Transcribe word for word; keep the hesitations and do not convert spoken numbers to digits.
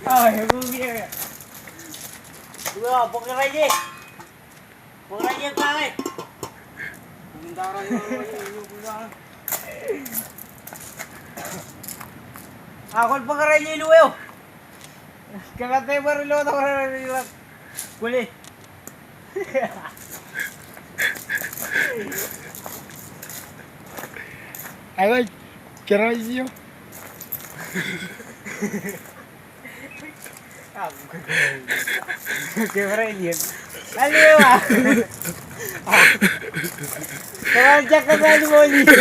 Aō, eñin kiiō. Bōk raije. Bōk raije, bōk raije. Ak kwōn bōk raije ilo eo. Kōmāte bar ilo tok raije. Kwōle. Aō, kōrā eo. Kōmāte bar ilo. Alewa. Kōmāte bar ilo.